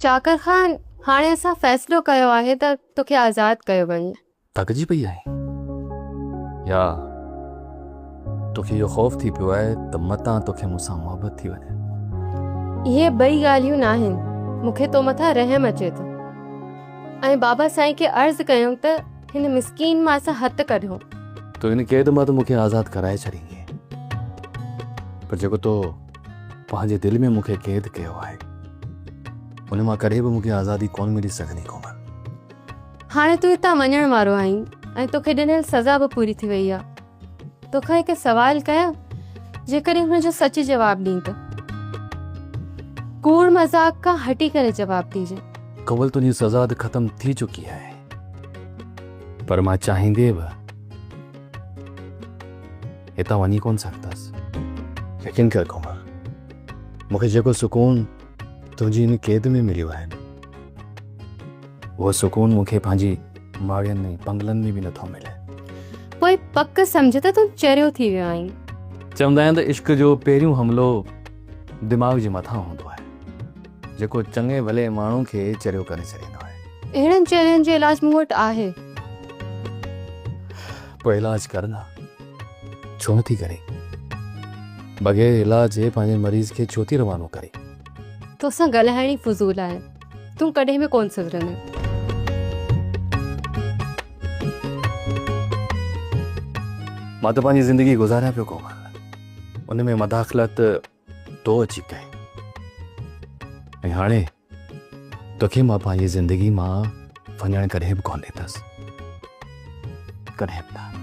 چاڪر خان، هاڻي اسان فيصلو ڪيو آهي ته توکي آزاد ڪيو وڃي. ٿڪجي پئي آهين يا توکي اهو خوف ٿي پيو آهي ته متان توکي مون سان محبت ٿي وڃي؟ اهي ٻئي ڳالهيون ناهن، مون کي تو مٿان رحم اچي ٿو ۽ بابا سائين کي عرض ڪيم ته هن مسڪين مان اسان هٿ ڪڍون. تو هن قيد مان ته مون کي آزاد ڪرائي ڇڏيندين، پر جيڪو تو پنهنجي دل ۾ مون کي قيد ڪيو آهي، ان مان ڪڏهن به مون کي آزادي ڪونه ملي سگهندي ڪومل. هاڻي تون هتان وڃڻ وارو آهين ۽ توکي ڏنل سزا به پوري ٿي وئي آهي. توکان هڪ سوال ڪيان، جيڪڏهن هن جو سچ جواب ڏين ته؟ ڪوڙ مذاق کان هٽي ڪري جواب ڏجين. ڪنول تنهنجي سزا ته ختم ٿي چڪي آهي، پر مان چاهيندي به هتان وڃي ڪونه سگهندس. يقين ڪر ڪومل، مون کي جيڪو سڪون تنهنجي هن قيد ۾ مليو آهي نه، اهو سڪون مون کي پنهنجي ماڙين ۽ بنگلن ۾ به نٿو ملي. پوء پڪ سمجهه ته تون چريو ٿي ويو آهين. چوندا آهن ته عشق جو پهريون حملو دماغ جي مٿان هوندو آهي، جيڪو چڱي ڀلي ماڻهو کي چريو ڪري ڇڏيندو آهي. اهڙن چرين جو علاج مون وٽ آهي. پوء علاج ڪر نه، ڇو نٿي ڪرين؟ بغير علاج جي پنهنجي مريض کي ڇو ٿي روانو ڪرين؟ توسان ڳالهائڻ ئي فضول آهي. تون ڪڏهن به ڪونه سڌرندين. مان ته پنهنجي زندگي گذاريان پيو ڪومل. ان ۾ مداخلت تو اچي ڪئي ۽ هاڻي توکي مان پنهنجي زندگي مان وڃڻ ڪڏهن به ڪونه ڏيندس. ڪڏهن به نه.